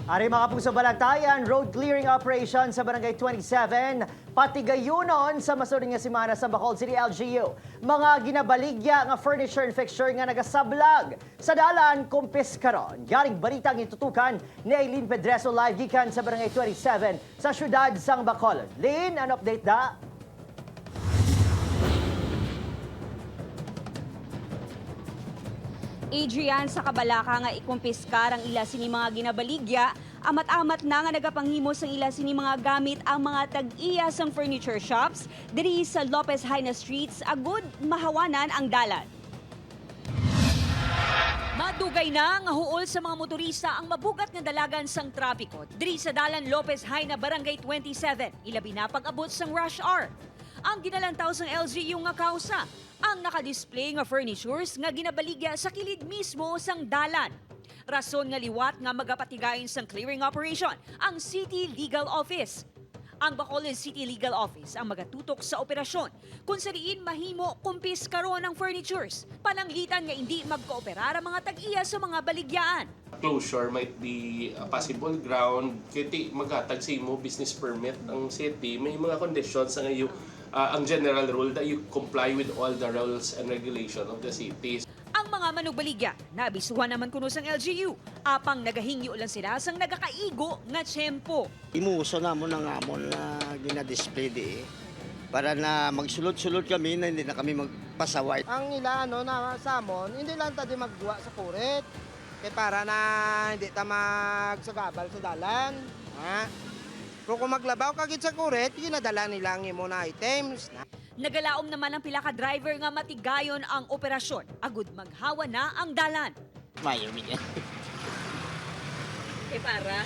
Ari, mga puso balagtayan, road clearing operation sa Barangay 27, patigayunon sa masunod nga semana sa Bacolod City LGU. Mga ginabaligya nga furniture and fixture nga nagasablag sa dalan, kumpis karon. Galing balitang itutukan ni Eileen Pedreso live gikan sa Barangay 27 sa syudad sang Bacolod. Lynn, ano update da? Adrian, sa kabalaka nga ikumpiskar ang ila sini mga ginabaligya, amat-amat na nga nagapanghimo sang ila sini mga gamit ang mga tag-iya sang furniture shops diri sa Lopez Haina Streets agud mahawanan ang dalan. Madugay na nga huol sa mga motorista ang mabugat nga dalagan sang trapiko diri sa dalan Lopez Haina, Barangay 27, ilabi na pag-abot sang rush hour. Ang ginalantaw sang LGU nga kausa, ang nakadisplay nga furnitures nga ginabaligya sa kilid mismo sang dalan. Rason nga liwat nga magapatigayon sang clearing operation ang City Legal Office. Ang Bacolod City Legal Office ang magatutok sa operasyon kung sa diin mahimo kumpis karon ang furnitures. Pananglitan nga hindi magkooperar ang mga tag-iya sa mga baligyaan. Closure might be a possible ground. Kaya ti maghatag sa imo business permit ang city, may mga conditions ang you, ang general rule that you comply with all the rules and regulation of the city. Ang mga manugbaligya, nabisuhan naman kuno sang LGU. Apang nagahingyo lang sila sang nagakaigo nga tiyempo. Imuso na mo na nga mo na gina-display di eh. Para na magsulod-sulod kami na hindi na kami magpasaway. Ang ila ano na samon, hindi lang ta di magduwa sa kurit. Kay para na hindi ta magsagabal sa dalan. Ha? Pero kung maglabaw ka gid sa kurit, ginadala nila ang imo na items. Na. Nagalaom naman ang pila ka driver nga matigayon ang operasyon. Agud maghawa na ang dalan. Mayo niya. E para?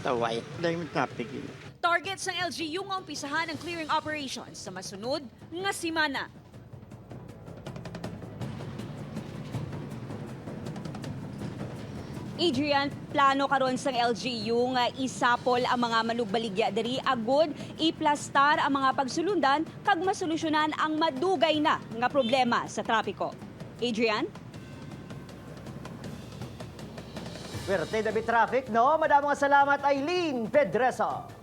Taway. Dahil may traffic yun. Target sang LGU nga umpisahan ang clearing operations sa masunod nga simana. Adrian, plano karon sang LGU nga isapol ang mga manugbaligya diri agud iplastar ang mga pagsulundan kag masolusyonan ang madugay na nga problema sa trapiko. Adrian? Werte dabi traffic, no? Madamong salamat, Eileen Pedreso.